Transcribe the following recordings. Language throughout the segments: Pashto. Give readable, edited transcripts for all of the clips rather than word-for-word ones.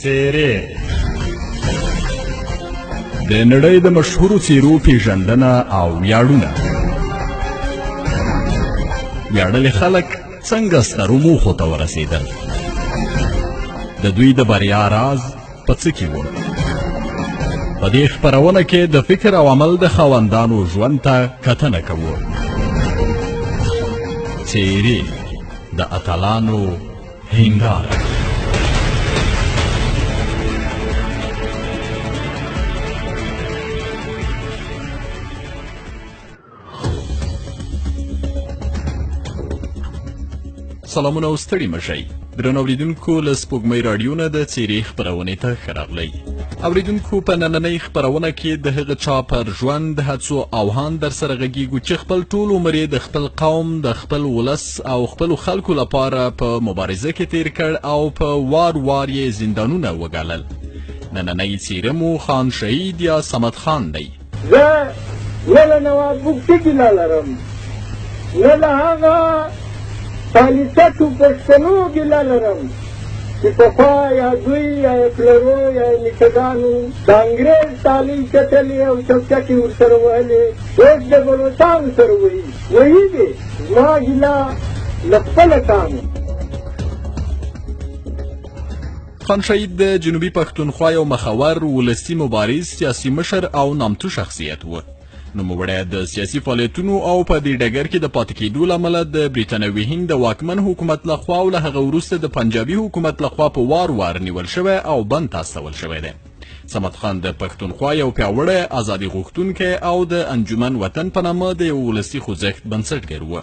څېرې. د نړۍ د مشهورو څېرو پیژندنه او ویاړونه. ویاړلي خلک څنګه سترو موخو ته ورسېدل؟ د دوی د بریا راز په څه کې و؟ په دې خپرونه کې د فکر او عمل د خاوندانو ژوند ته کتنه کوو. څېرې د اتلانو هینداره. سلامونه او ستړي مه شئ درنو اورېدونکو، له سپوږمۍ راډیو نه د څېرې خپرونې ته ښه راغلئ. اورېدونکو، په نننۍ خپرونه کې د هغه چا پر ژوند، هڅو او هاند در سره غږیږو چې خپل ټول عمر یې د خپل قوم، د خپل ولس او خپلو خلکو لپاره په مبارزه کې تیر کړ او په وار وار یې زندانونه وګالل. نننۍ څېره مو خان شهید یا صمد خان دی. زه نه له نواب بګټي ګیله لرم، نه له هغه پالیسټو پښتنو ګیله لرم چې پخوا یا دوی یا یې پلرو یا یې نیکهګانو د انګرېز تالۍ چټلې او چپچکې ورسره وهلې، اوس د بلوڅانو سره وهي، وهي دې. زما ګیله له خپله کانه. خان شهید د جنوبي پښتونخوا یو مخور، ولسي مبارز، سیاسي مشر او نامتو شخصیت و. نوموړی د سیاسي فعالیتونو او په دې ډګر کې د پاتې کېدو له امله د بریټانوي هند د واکمن حکومت لخوا او له هغه وروسته د پنجابي حکومت لخوا په وار وار نیول شوی او بند ته استول شوی دی. صمد خان د پښتونخوا یو پیاوړی ازادي غوښتونکی او د انجمن وطن په نامه د یو ولسي خوځښت بنسټګر و.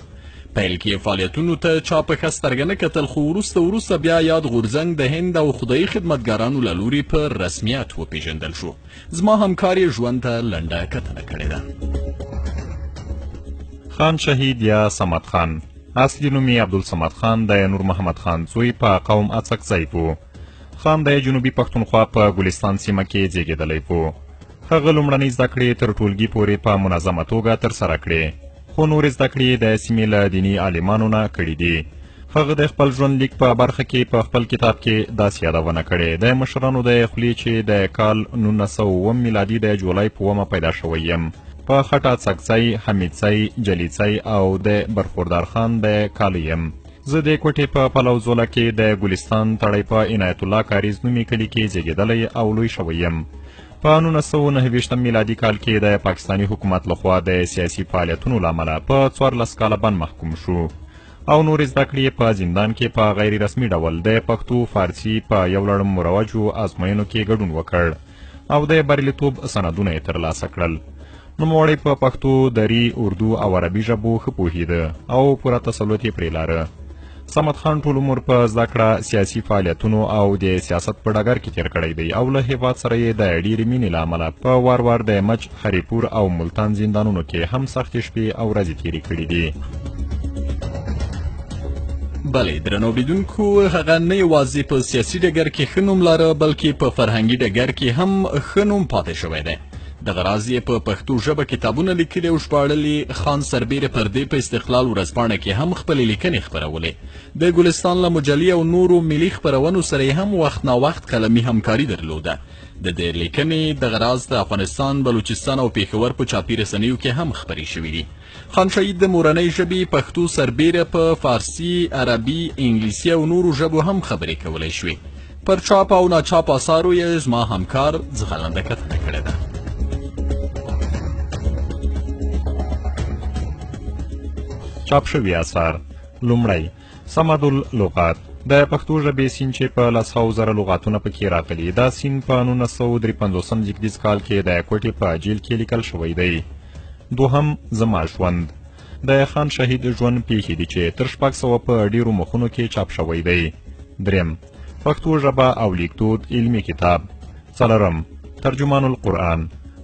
پیل کې فعالیتونو ته چا په ښه سترګه نه کتل، خو وروسته وروسته بیا یاد غورځنګ د هند او خدایي خدمتګارانو له لوري په رسمیت وپیژندل شو. زما همکار یې ژوند ته لنډه کتنه کړې ده. خان شهید یا صمد خان، اصلي نوم یې عبدالصمد خان د نور محمد خان زوی، په قوم اڅکزی و. خان د جنوبي پښتونخوا په ګلستان سیمه کې زیږېدلی و. هغه لومړنۍ زده کړې تر ټولګي پورې په منظمه توګه ترسره کړې، خو نورې زده کړې یې د سیمې له دیني عالمانو نه کړې دي. هغه د خپل ژوند لیک په برخه کې په خپل کتاب کې داسې یادونه کړې: د مشرانو د خولې چې د کال 1907 میلادي د جولای په 7 پیدا شوی یم، په خټه څکڅی، حمیدڅی، جلیڅی او د برخوردار خان د کاله یم. زه د کوټې په پلو زوله کې د ګلستان تړی په عنایت الله کاریز نومي کلي کې زیږېدلی او لوی شوی یم. په 1929 میلادي کال کې د پاکستاني حکومت لخوا د سیاسي فعالیتونو له امله په 14 کاله بند محکوم شو او نورې زده کړې یې په زندان کې په غیر رسمي ډول د پښتو، فارسي په یو لړ مروجو ازموینو کې ګډون وکړ او د بریالیتوب سندونه یې ترلاسه کړل. نوموړی په پښتو، دري، اردو او عربي ژبو ښه پوهېده او پوره تسلط یې پرې لاره. صمد خان ټول عمر په زده کړه، سیاسي فعالیتونو او د سیاست په ډګر کې تېر کړی دی او له هېواد سره یې د ډېرې مینې له امله په وار وار د مچ، هریپور او ملتان زندانونو کې هم سختې شپې او ورځې تېرې کړې دي. بله درنو اورېدونکو، هغه نه یوازې په سیاسي ډګر کې ښه نوم لاره، بلکې په فرهنګي ډګر کې هم ښه نوم پاتې شوی دی. دغه راز یې په پښتو ژبه کتابونه لیکلي او ژباړلي. خان سربېره پر دې په استقلال ورځپاڼه کې هم خپلې لیکنې خپرولې. د ګلستان له مجلې او نورو ملي خپرونو سره یې هم وخت ناوخت قلمي همکاري درلوده. د دې لیکنې دغه راز د افغانستان، بلوچستان او پېښور په چاپي رسنیو کې هم خپرې شوې دي. خان شهید د مورنۍ ژبې پښتو سربېره په فارسي، عربي، انګلیسي او نورو ژبو هم خبرې کولی شوې. پر چاپ او ناچاپ آثارو یې زما همکار ځغلنده کتنه کړې ده. چاپ شوي آثار: لومړی صمد اللغات، د پښتو ژبې سین چې په لسهاو زره لغاتونه پکې راغلي. دا سین په 1953 زیږدیز کال کې د کوټې په جیل کې لیکل شوی دی. دوهم زما ژوند، د خان شهید ژوند پیښې دي چې تر 600 په ډیرو مخونو کې چاپ شوی دی. دریم پښتو ژبه او لیکدود علمي کتاب. څلورم ترجمان القرآن،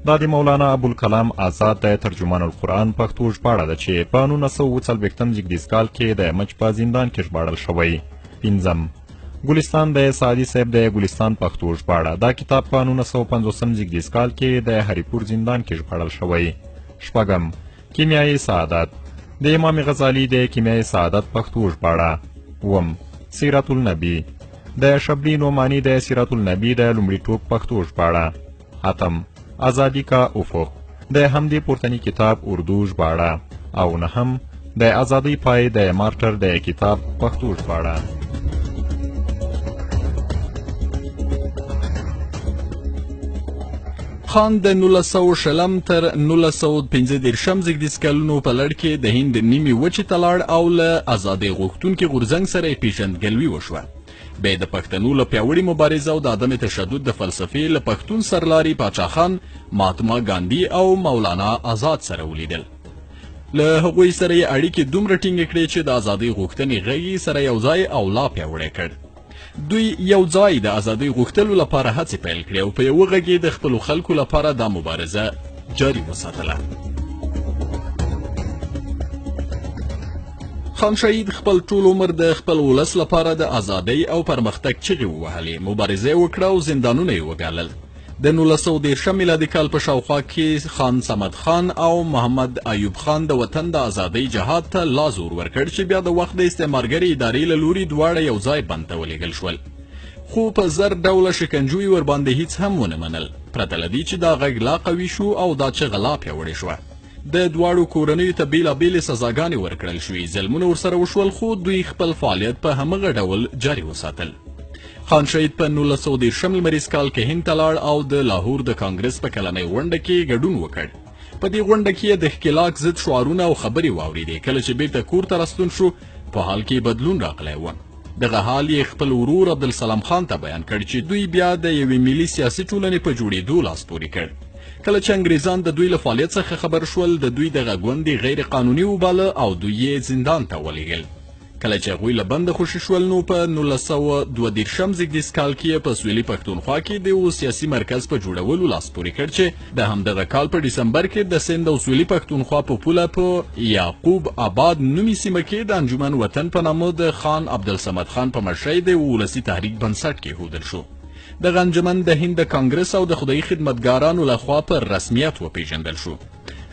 دا د مولانا ابوالکلام آزاد د ترجمان القرآن پښتو ژباړه ده چې په 1940 زیږدیز کال کې د مچ په زندان کې ژباړل شوی. پنځم ګلستان د سعدي صاحب د ګلستان پښتو ژباړه، دا کتاب په 1950 زیږدیز کال کې د هریپور زندان کې ژباړل شوی. شپږم کیمیای سعادت، د امام غزالي د کیمیای سعادت پښتو ژباړه. اووم سیرت النبي، د شبلي نعماني د سیرت النبي د لومړي ټوک پښتو ژباړه. اتم، ازادي کا افق د همدې پورتني کتاب اردو ژباړه. او نهم، د ازادۍ پای د مارټر د کتاب پښتو ژباړه. خان د 1920 تر 1935 زېږدیز کلونو په لړ کې د هند نیمې وچې ته لاړ او له ازادۍ غوښتونکي غورځنګ سره یې پېژندګلوي وشوه. بیا یې د پښتنو له پیاوړې مبارزه او د عدم تشدد د فلسفې له پښتون سرلاري پاچا خان، مهاتما ګاندي او مولانا ازاد سره ولیدل. له هغوی سره یې اړیکې دومره ټینګې کړې چې د ازادۍ غوښتنې غږ یې سره یو ځای او لا پیاوړی کړ. دوی یو ځای د ازادۍ غوښتلو لپاره هڅې پیل کړې او په یوه غږ یې د خپلو خلکو لپاره دا مبارزه جاري وساتله. خان شهید خپل ټول عمر د خپل ولس لپاره د ازادۍ او پرمختګ چغې ووهلې، مبارزه یې وکړه او زندانونه یې وګالل. د 1930 میلادي کال په شاوخوا کې خان صمد خان او محمد ایوب خان د وطن د ازادۍ جهاد ته لا زور ورکړ چې بیا د وخت د استعمارګرې ادارې له لوري دواړه یو ځای بند ته ولېږل شول. خو په زر ډوله شکنجو یې ورباندې هیڅ هم ونه منل، پرته له دې چې دا غږ لا قوي شو او دا چغه لا پیاوړې شوه. د دواړو کورنیو ته بېلابېلې سزاګانې ورکړل شوې، ظلمونه ورسره وشول، خو دوی خپل فعالیت په همغه ډول جاري وساتل. خان شهید په 1930 لمریز کال کې هند ته لاړ او د لاهور د کانګرس په کلنۍ غونډه کې ګډون وکړ. په دې غونډه کې یې د ښکېلاک ضد شعارونه او خبرې واورېدې. کله چې بیرته کور ته راستون شو، په حال کې بدلون راغلی و. دغه حال یې خپل ورور عبدالسلام خان ته بیان کړ چې دوی بیا د یوې ملي سیاسي ټولنې په جوړېدو لاس پورې کړ. کله چې انګریزان د دوی له فعالیت څخه خبر شول، د دوی دغه ګوند یې غیر قانوني وباله او دوی یې زندان ته ولېږل. کله چې هغوی له بنده خوشې شول، نو په 1932 زېږدیز کال کې یې په سویلي پښتونخوا کې د یو سیاسي مرکز په جوړولو لاس پورې کړ چې د همدغه کال په ډسمبر کې د سند او سویلي پښتونخوا په پوله په یعقوب آباد نومي سیمه کې د انجمن وطن په نامه د خان عبدالصمد خان په مشرۍ د یو ولسي تحریک بنسټ کېښودل شو. دغه انجمن د هند د کانګرس او د خدایي خدمتګارانو لخوا په رسمیت وپېژندل شو.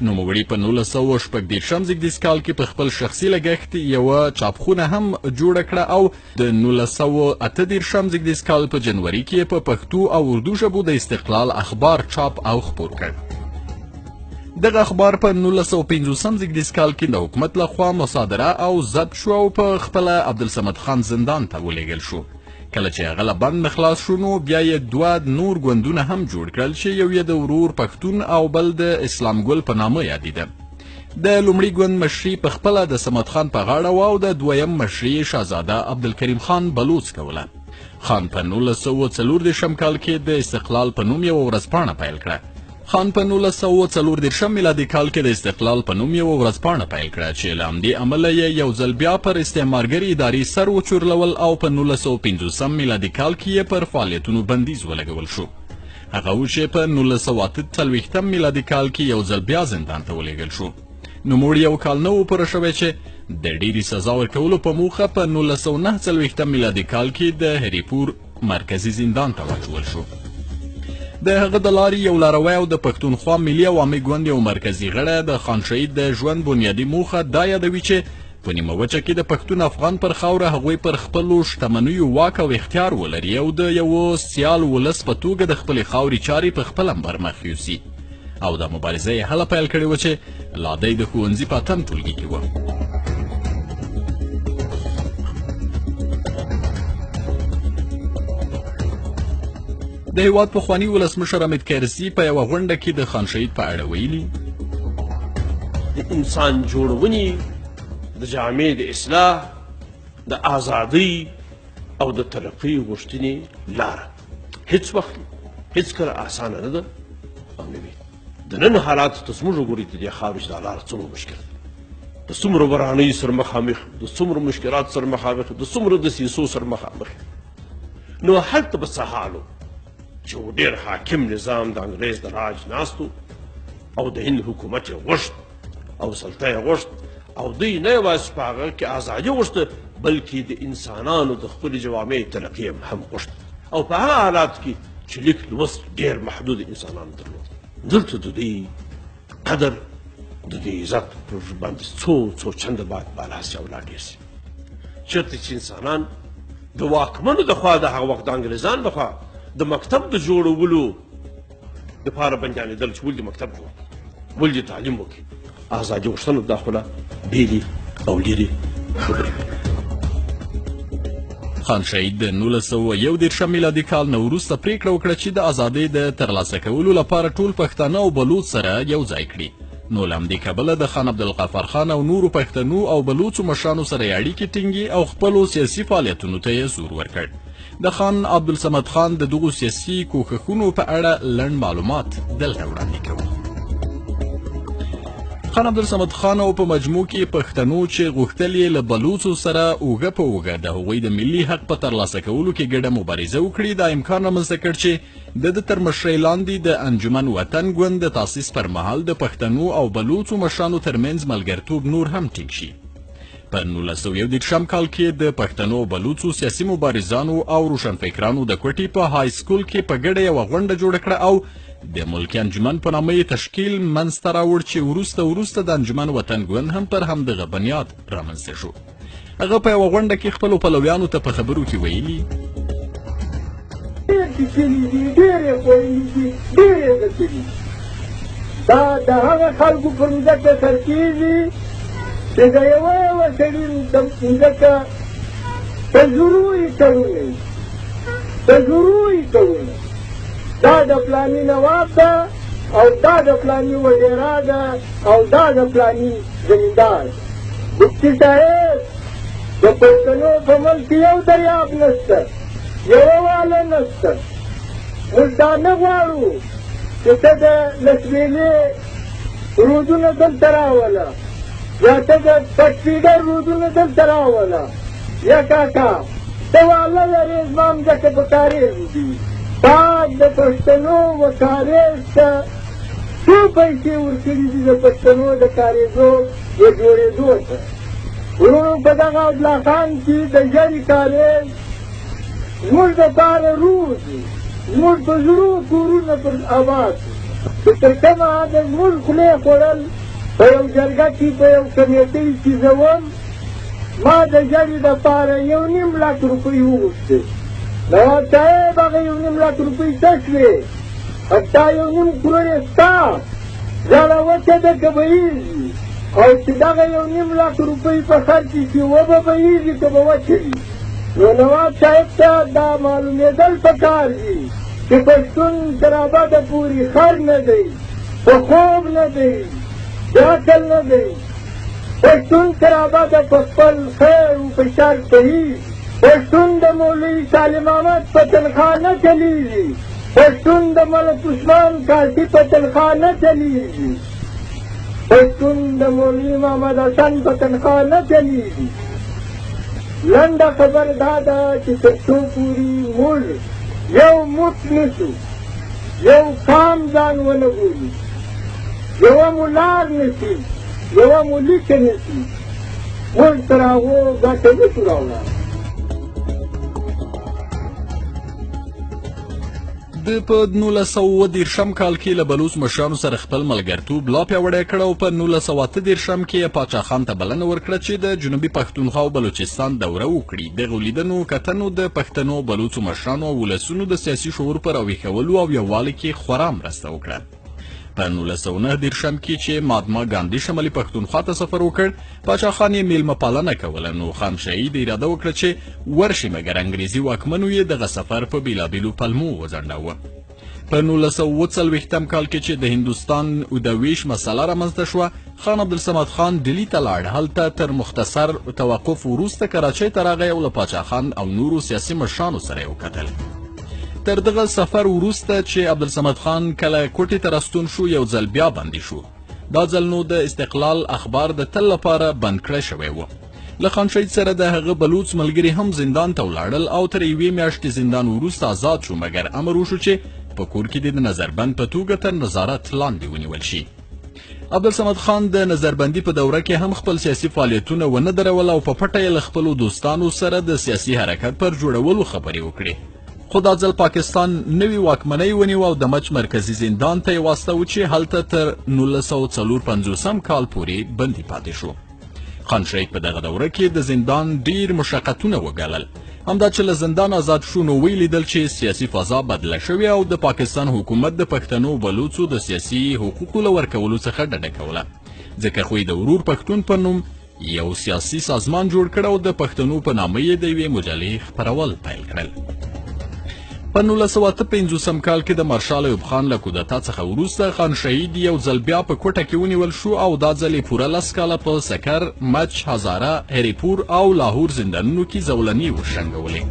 نوموړي په 1936 زېږدیز کال کې په خپل شخصي لګښت یوه چاپخونه هم جوړه کړه او د 1938 زېږدیز کال په جنوري کې په پښتو او اردو ژبو د استقلال اخبار چاپ او خپور کړ. دغه اخبار په 1950 زېږدیز کال کې د حکومت لخوا مصادره او ضبط شو او په خپله عبدالصمد خان زندان ته ولېږل شو. کله چې هغه له بند نه خلاص شو، نو بیا یې دوه نور ګوندونه هم جوړ کړل چې یو یې د ورور پښتون او بل د اسلام ګل په نامه یادېده. د لومړي ګوند مشري په خپله د صمد خان په غاړه وه او د دویم مشري یې شهزاده عبدالکریم خان بلوڅ کوله. خان په 1934 کال کې د استقلال په نوم یوه ورځپاڼه پیل کړه. خان په 1934 میلادي کال کې د استقلال په نوم یوه ورځپاڼه پیل کړه چې له همدې امله یې یو ځل بیا پر استعمارګرې ادارې سر وچورلول او په 1950 میلادي کال کې یې پر فعالیتونو بندیز ولګول شو. هغه و چې په 1948 میلادي کال کې یو ځل بیا زندان ته ولېږل شو. نوموړي یو کال نه و پوره شوی چې د ډېرې سزا ورکولو په موخه په 1949 میلادي کال کې د هریپور مرکزي زندان ته واچول شو. د هغه د لارې یو لاروی او د پښتونخوا ملي عوامي ګوند یو مرکزي غړی د خان شهید د ژوند بنیادي موخه دا یادوي چې په نیمه وچه کې د پښتون افغان پر خاوره هغوی پر خپلو شتمنیو واک او اختیار ولري او د یوه سیال ولس په توګه د خپلې خاورې چارې په خپله پرمخ یوسي. او دا مبارزه یې هله پیل کړې وه چې لا دی د ښوونځي په اتم ټولګي کې و. د هیواد پخواني ولسمشر حامد کرزي په یوه غونډه کې د خان شهید په اړه ویلي: د انسان جوړونې، د جامع د اصلاح، د ازادۍ او د ترقۍ غوښتنې لاره هیڅ وخت هیڅکله اسانه نه ده او نه وي. د نن حالاتو ته زموږ وګورئ، د دې خاورې چې دا لاره څومره مشکله ده، د څومره ورانۍ سره مخامخ، د څومره مشکلاتو سره مخامخ، د څومره دسیسو سره مخامخ. نو هلته به څه حال و چې و ډېر حاکم نظام د انګرېز د راج ناست و او د هند حکومت یې غوښت او سلطه یې غوښت او دوی نه یوازې په هغه کې ازادي غوښته بلکې د انسانانو د خپلې جوامع ترقي یې هم غوښته او په هغه حالاتو کې چې لیک لوست ډېر محدود انسانانو درلود، دلته د دوی قدر د دوی عزت پر باندې څو څو چنده باید بالا سي او لا ډېر سي. چېرته چې انسانان د واکمنو د خوا د هغه وخت د انګریزانو د خوا د مکتب د جوړولو دپاره بندیانېدل چې ولې مکتب جوړ ولې تعلیم وکړي. ازادي غوښتنه دا خو لا بېلې او لیرې خبرې. خان شهید د 1931 میلادي کال نه وروسته پرېکړه وکړه چې د ازادۍ د ترلاسه کولو لپاره ټول پښتانه او بلوڅ سره یو ځای کړي. نو له همدې کبله د خان عبدالغفار خان او نورو پښتنو او بلوڅو مشرانو سره یې اړیکې ټینګې او خپلو سیاسي فعالیتونو ته یې زور ورکړ. د خان عبدالصمد خان د دغو سیاسي کوښښونو په اړه لنډ معلومات دلته وړاندې کوو. خان عبدالصمد خان او په مجموع کې پښتنو چې غوښتل یې له بلوڅو سره اوږه په اوږه د هغوی د ملي حق په ترلاسه کولو کې ګډه مبارزه وکړي، دا امکان رامنځته کړ چې د ده تر مشرۍ لاندې د انجمن وطن ګوند د تاسیس پر مهال د پښتنو او بلوڅو مشرانو ترمنځ ملګرتوب نور هم ټینګ شي. په 1931 کال کې د پښتنو او بلوڅو سیاسي مبارزانو او روشنفکرانو د کوټې په های سکول کې په ګډه یوه غونډه جوړه کړه او د ملکي انجمن په نامه یې تشکیل منځته راوړ چې وروسته وروسته د انجمن وطن ګوند هم پر همدغه بنیاد رامنځته شو. هغه په یوه غونډه کې خپلو پلویانو ته په خبرو کې ویلي: ډېر چیچلي دي، ډېر یې خوړلي دي، ډېر یې ګټلي. دا د هغه خلکو پر مځکه سر کېږي چې د یوه یوه سړي مځکه په زرو ایکړونه وي، په زرو ایکړونه. دا د فلاني نواب ده او دا د فلاني وډېرا ده او دا د فلاني زمیندار ده. مفتي صاحب، د پښتنو په ملک کې یو دریاب نشته، یوه واله نشته. موږ دا نه غواړو چې ته د لسبېلې رودونه دلته راوله یا ته د پټفیډر رودونه دلته راوله. یا کاکا، ته واله لرې، زما مځکه په کارېز دي. پاک د پښتنو و کارېز ته څو پیسې ورکړي دي د پښتنو د کارېزو و جوړېدو ته. وروڼو، په دغه عبدالله خان کې د ژړي کارېز زموږ دپاره روز، زموږ په زړو کورونه پر آباد چې تر کومه حده زموږ خولې خوړل. په یو جرګه کې، په یو کمیټۍ کې زه وم، ما د ژړي دپاره 1.5 لک روپۍ وغوښتې. نواب صاحب، هغه 1.5 لک روپۍ څه شوې؟ حتی 1.5 کروړ یې ستا ژړه وچه ده که بهیږي، او چې دغه 1.5 لک روپۍ په خرچ شي، وبه بهیږي که به وچه وي؟ نو نواب صاحب ته دا معلومېدل پکار دي چې پښتون تر ابده پورې خر نه دی، په خوب نه دی، د عقل نه دی. پښتون تر ابده په خپل خیر او په شر پوهېږي. پښتون د مولوي صالح محمد په تنخوا نه چلیږي. پښتون د ملک عثمان کاسي په تنخوا نه چلیږي. پښتون د مولوي محمد حسن په تنخوا نه چلیږي. لنډه خبر دا ده چې تر څو پورې موږ یو موټ نه شو، یو قام ځان ونه بولي، یوه مو لار نه شي، یوه مو لیکه نه شي، موږ تر هغو ګټه نه شو راوړلی. ده په 1937 کال کې له بلوڅ مشرانو سره خپل ملګرتوب لا پیاوړی کړ او په 1938 کې یې پاچا خان ته بلنه ورکړه چې د جنوبي پښتونخوا او بلوچستان دوره وکړي. دغو لیدنو کتنو د پښتنو او بلوڅو مشرانو او ولسونو د سیاسي شعور په راویښولو او یووالي کې خورا مرسته وکړه. په 1939 کې چې مهاتما ګاندي شمالي پښتونخوا ته سفر وکړ، پاچا خان یې میلمه پالنه کوله، نو خان شهید اراده وکړه چې ورشي، مګر انګریزي واکمنو یې دغه سفر په بیلابیلو پلمو وځنډاوه. په 1947 کال کې چې د هندوستان د ویش مسله رامنځته شوه، خان عبدالصمد خان ډیلي ته لاړ. هلته تر مختصر توقف وروسته کراچۍ ته راغی او له پاچا خان او نورو سیاسي مشرانو سره یې وکتل. تر دغه سفر وروسته چې عبدالصمد خان کله کوټې ته راستون شو، یو ځل بیا بندي شو. دا ځل نو د استقلال اخبار د تل لپاره بند کړی شوی و. له خان شهید سره د هغه بلوڅ ملګري هم زندان ته ولاړل او تر یوې میاشتې زندان وروسته آزاد شو، مګر امر وشو چې په کور کې دې د نظربند په توګه تر نظارت لاندې ونیول شي. عبدالصمد خان د نظربندي په دوره کې هم خپل سیاسي فعالیتونه ونه درول او په پټه یې له خپلو دوستانو سره د سیاسي حرکت پر جوړولو خبرې وکړې. خو دا ځل پاکستان نوي واکمنۍ ونیوه او د مچ مرکزي زندان ته یې واستاوه چې هلته تر 1954 کال پورې بندي پاتې شو. خان شهید په دغه دوره کې د زندان ډیر مشقتونه وګالل. همدا چې له زندان آزاد شو نو ویې لیدل چې سیاسي فضا بدله شوې او د پاکستان حکومت د پښتنو بلوڅو د سیاسي حقوقو له ورکولو څخه ډډه کوله، ځکه خو یې د ورور پښتون په نوم یو سیاسي سازمان جوړ کړ او د پښتنو په نامه یې د یوې مجلې خپرول پیل کړل. په 1958 کال کې د مارشال ایوب خان له کودتا څخه وروسته خان شهید یو ځل بیا په کوټه کې ونیول شو او دا ځل یې پوره 10 کاله په سکر، مچ، هزاره، هریپور او لاهور زندانونو کې زولنې وشرنګولې.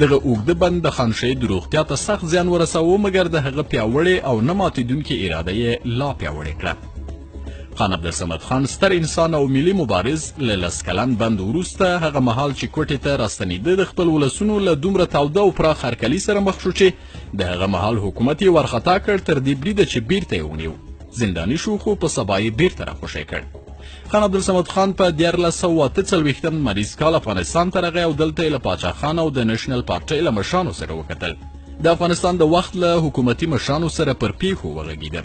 دغه اوږده بند د خان شهید روغتیا ته سخت زیان ورساوه، مګر د هغه پیاوړې او نه ماتېدونکې اراده یې لا پیاوړې کړه. خان عبدالصمد خان ستر انسان او ملي مبارز له 10 کلن بند وروسته هغه مهال چې کوټې ته راستنېده د خپل ولسونو له دومره تاوده او پراخ هرکلي سره مخ شو چې د هغه مهال حکومت یې وارخطا کړ، تر دې بریده چې بیرته یې ونیو. زنداني شو خو په سبا یې بیرته راخوشی کړ. خان عبدالصمد خان په 1348 لمریز کال افغانستان ته راغی او دلته یې له پاچا خان او د نشنل پارټۍ له مشرانو سره وکتل. د افغانستان د وخت له حکومتي مشرانو سره پر پیښو وغږېده.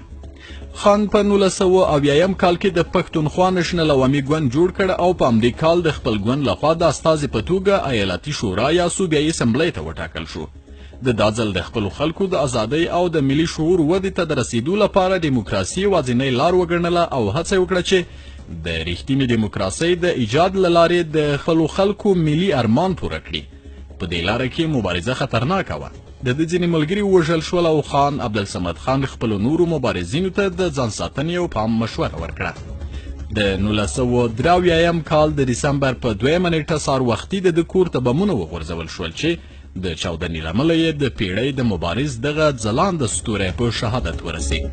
خان په 1970 کال کې د پښتونخوا نشنل عوامي ګوند جوړ کړ او په همدې کال د خپل ګوند لخوا د استازي په توګه ایالتي شورا یا صوبیایي اسمبلۍ ته وټاکل شو. د دا ځل د خپلو خلکو د ازادۍ او د ملي شعور ودې ته د رسېدو لپاره دیموکراسي یوازینۍ لار وګڼله او هڅه یې وکړه چې د رښتینې دیموکراسۍ د ایجاد له لارې د خپلو خلکو ملي ارمان پوره کړي. په دې لاره کې مبارزه خطرناکه وه. د ده ځینې ملګري ووژل شول او خان عبدالصمد خان خپلو نورو مبارزینو ته د ځان ساتنې او پام مشوره ورکړه. د 1973 کال د دسمبر په 2 نیټه سهار وختي د ده کور ته بمونه وغورځول شول چې د چاودنې له امله یې د پیړۍ د مبارز دغه ځلانده ستوری په شهادت ورسید.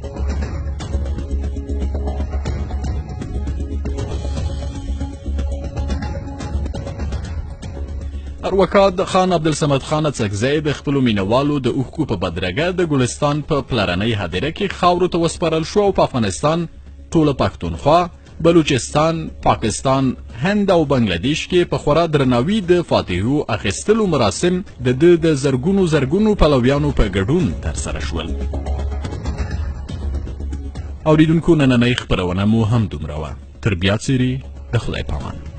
ارواښاد خان عبدالصمد خان اڅکزی د خپلو مینهوالو د اوښکو په بدرګه د ګلستان په پلرنۍ هدیره کې خاورو ته وسپارل شو او په افغانستان، ټوله پښتونخوا، بلوچستان، پاکستان، هند او بنګلادیش کې په خورا درناوي د فاتحو اخیستلو مراسم د ده د زرګونو زرګونو پلویانو په ګډون ترسره شول. اوریدونکو، نننۍ خپرونه مو هم دومره وه. تر بیا څېرې د خدای پامان.